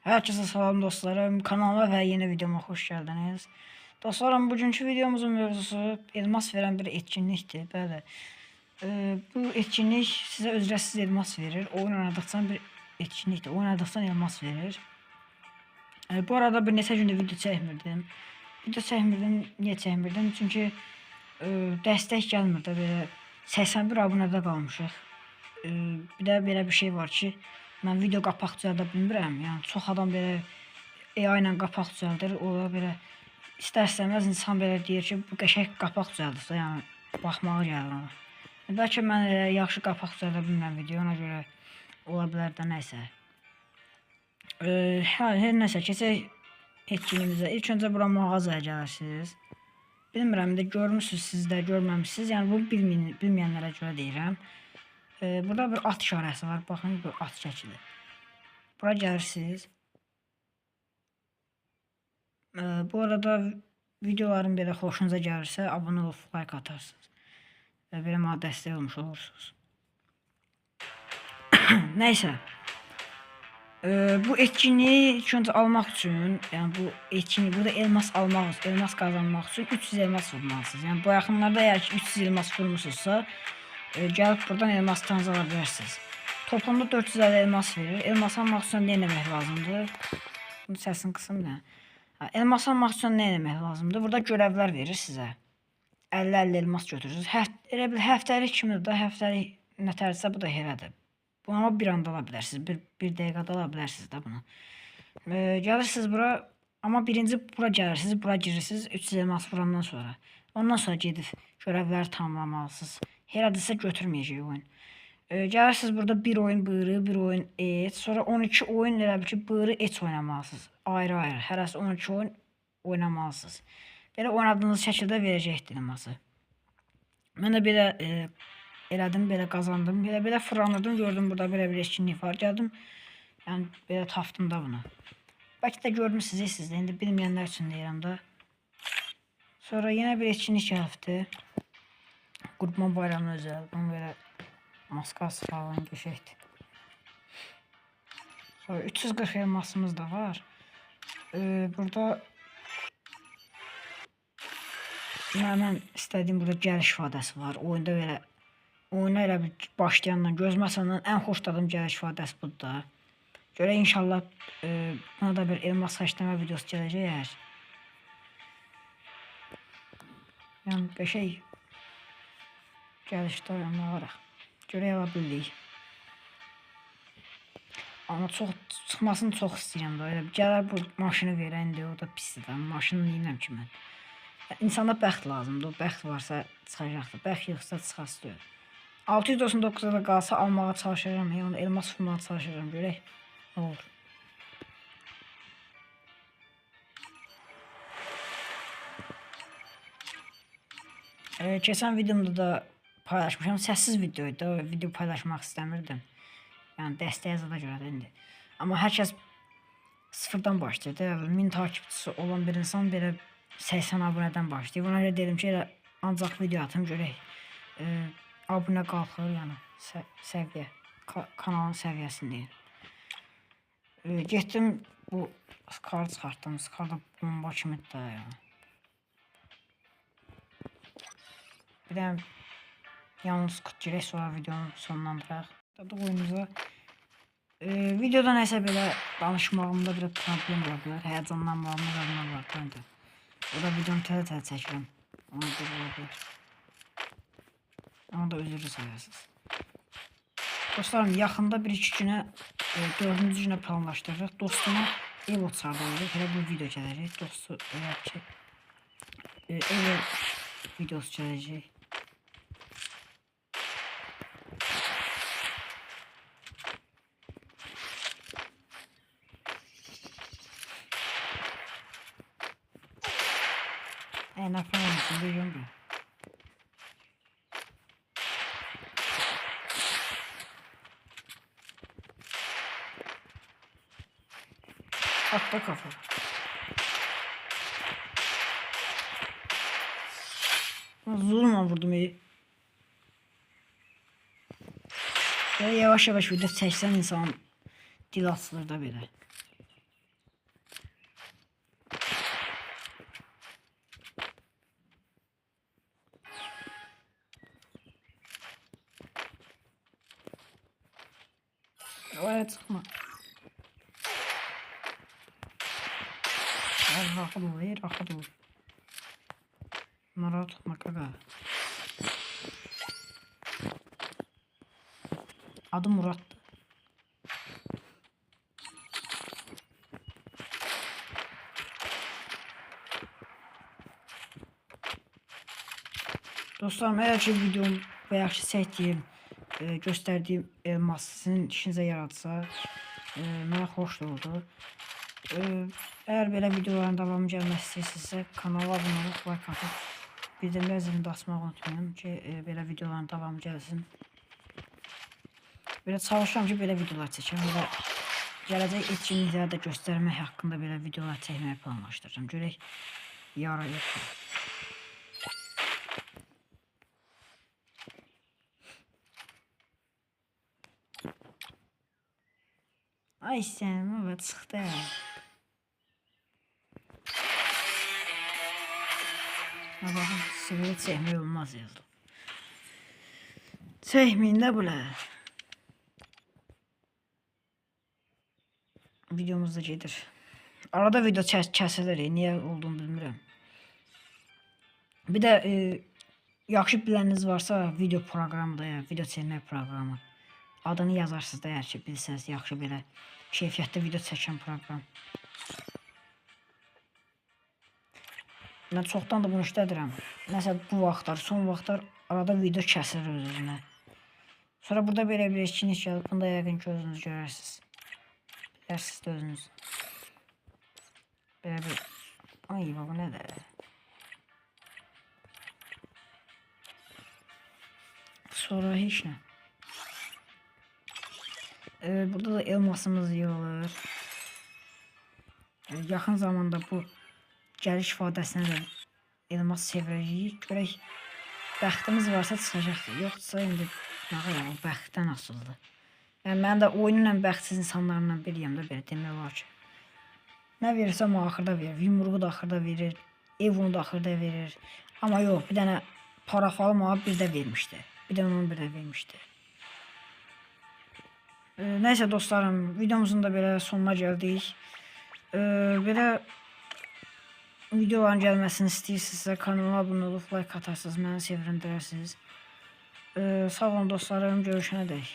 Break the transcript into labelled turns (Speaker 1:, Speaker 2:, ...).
Speaker 1: Herkese salam dostlarım. Kanalıma ve yeni videoma hoş geldiniz. Dostlarım, bugünkü videomuzun mövzusu elmas veren bir etkinliktir. Bəli. Bu etkinlik size ücretsiz elmas verir. Oyun oynadıktan bir etkinliktir. Oyun oynadıktan elmas verir. Bu arada bir neçə gündür video çəkmirdim. Video çəkmirdim. Niyə çəkmirdim? Çünki dəstək gəlmir də, belə 81 abunədə qalmışıq. Bir də belə bir şey var ki, mən video qapaq düzəldə bilmirəm. Yəni çox adam belə AI ilə qapaq düzəldir. Ola belə istər-istəməz insan belə deyir ki, bu qəşəng qapaq düzəldirsə, yəni baxmağa gəlir ona. Bəlkə mən elə yaxşı qapaq düzəldə bilmirəm video, ona görə ola bilər də nəsə. Hə, hər nəsə, keçək etkinliyimizə. İlk öncə bura mağazaya gəlirsiniz. Bilmirəm də görmüsünüz siz də, görməmisiniz. Yəni bu bilməyənlərə görə deyirəm. Burada bir at işarəsi var. Baxın, bu at şəkli. Bura gəlirsiniz. Bu arada videolarım belə xoşunuza gəlirsə, abunə olub like atarsınız. Və belə mənə dəstək olmuş olursunuz. Nəysə. Bu etkinliyi ilk öncə almaq üçün, yəni bu etkinliyi burada elmas almaq, elmas qazanmaq üçün 300 elmas vurmalısınız. Yəni bu yaxınlarda əgər ki 300 elmas vurmusunuzsa, gəlib buradan elmaslarınızı ala bilərsiniz. Toplamda 450 elmas verir. Elmas almaq üçün nə etmək lazımdır? Bunun səsini qısım nə? Ha, elmas almaq üçün nə etmək lazımdır? Burada görevlər verir sizə. 50-50 elmas götürürsünüz. Elə bil həftəlik kimidir də, həftəlik nətərsə bu da elədir. Bunu amma bir anda ala bilərsiniz. Bir dəqiqədə ala bilərsiniz də bunu. Gəlirsiniz bura, amma birinci bura gəlirsiniz, bura girirsiniz 300 elmas vurandan sonra. Ondan sonra gedib görevləri tamamlamalısınız. Hələdirsə götürməyəcək oyun. Gəlirsiniz burada bir oyun buyruğu, bir oyun et. Sonra 12 oyun elə bil ki buyruğu et oynamalısınız. Ayrı-ayrı. Hərəsi 12 oyun oynamalısınız. Belə oynadığınız şəkildə verəcəkdir elması. Mən də belə elədim, belə qazandım. Belə fırlanırdım, gördüm burada belə bir etkinlik var. Gəldim, yəni belə tapdım da bunu. Bəlkə də görmüsünüz siz də, indi bilməyənlər üçün deyirəm də. Sonra yenə bir etkinlik gəlibdi. Qurban Bayramına özəl. Bunun belə maskası falan qəşəngdir. Sonra 340 elmasımız da var. Burada mənim istədiyim burada gəliş ifadəsi var. Oyunda belə oyuna elə bir başlayandan, gözümə açandan ən xoşladığım gəliş ifadəsi budur da. Görək inşallah buna da bir elmas xərcləmə videosu gələcək əgər. Yəni qəşəng gəlişdə oynayaraq. Görək ala bildik. Amma çox çıxmasını çox istəyirəm də. Elə gələr bu maşını verən indi o da pisdir də. Maşını neynirəm ki mən? İnsanda bəxt lazımdır. O bəxt varsa çıxacaqdır. Bəxt yoxsa çıxası deyil. 699-a da qalsa almağa çalışacağam. Yəni elmas vurmağa çalışacağam. Görək nə olur. Keçən videomda da paylaşmışam. Səssiz video idi. O video paylaşmaq istəmirdim. Yəni dəstəyə zada görə də indi. Amma hər kəs sıfırdan başlayır da. 1000 takipçisi olan bir insan belə 80 abunədən başlayır. Ona görə dedim ki, elə ancaq video atım görək. Abunə qalxır, yəni səviyyə, kanalın səviyyəsini deyir. Getdim bu Scar çıxartdım. Scar da bomba kimidir də yəni. Bir dənə yalnız qut girək, sonra videonu sonlandıraq. Başladıq oyunumuza. Videoda nəsə belə danışmağımda bir problem ola bilər. Həyəcanlanmağımda da var da. O da videonu təzə-təzə çəkirəm. Ona görə ola bilər. Ona da üzrlü sayarsınız. Dostlarım, yaxında bir-iki günə, dördüncü günə planlaşdırırıq. Dostuma ev olacaq. Elə bu video gələcək. Dostu elə ki, ev videosu gələcək. Nə falan duyuyorum ben. Atla kafa. Zulma vurdum iyi. Böyle yavaş yavaş video çəksən insan dil açılır da belə. Oraya çıxma. Ay, rahat ol, rahat ol. Narahat olma qaqa. Adı Murat'tı. Dostlarım, eğer ki videom və yaxşı çəkdiyim, göstərdiyim elmas sizin işinizə yaradsa, mənə xoş oldu. Əgər belə videoların davamı gəlmək istəyirsinizsə, kanala abunə olub, like atıb, bildirimlər zilini də açmağı unutmayın ki, belə videoların davamı gəlsin. Belə çalışıram ki, belə videolar çəkəm və gələcək etkinlikləri də göstərmək haqqında belə videolar çəkməyi planlaşdırıram. Görək yarayır. Ay sən, baba çıxdı. Ha baxın, sigaret çəkmək olmaz yazılıb. Çəkməyin də belə. Videomuz da gedir. Arada video kəsilir, niyə olduğunu bilmirəm. Bir də yaxşı biləniniz varsa video proqramı da, yəni video çəkmək proqramı. Adını yazarsınız da əgər ki bilsəniz yaxşı belə keyfiyyətli video çəkən proqram. Mən çoxdan da bunu işlədirəm. Nəsə bu vaxtlar, son vaxtlar arada video kəsilir öz-özünə. Sonra burada belə bir etkinlik gəlib, bunu da yəqin ki özünüz görərsiniz. Bilərsiniz də özünüz. Belə bir... Ay baba nədir? Sonra heç nə. Burada da elmasımız yığılır. Yaxın zamanda bu gəliş ifadəsinə də elmas çevirəcəyik. Görək bəxtimiz varsa çıxacaqdır. Yoxsa indi nə qədər o bəxtdən asılıdır. Yəni mən də oyunun ən bəxtsiz insanlarından biriyəm də belə demək olar ki. Nə verirsə amma axırda verir. Yumruğu da axırda verir. Evonu da axırda verir. Amma yox, bir dənə parafalı mənə bir də vermişdi. Bir də onun bir də vermişdi. Nəysə dostlarım, videomuzun da belə sonuna gəldik. Belə videoların gəlməsini istəyirsinizsə kanalıma abunə olub like atarsınız, məni sevindirərsiniz. Sağ olun dostlarım, görüşənə dək.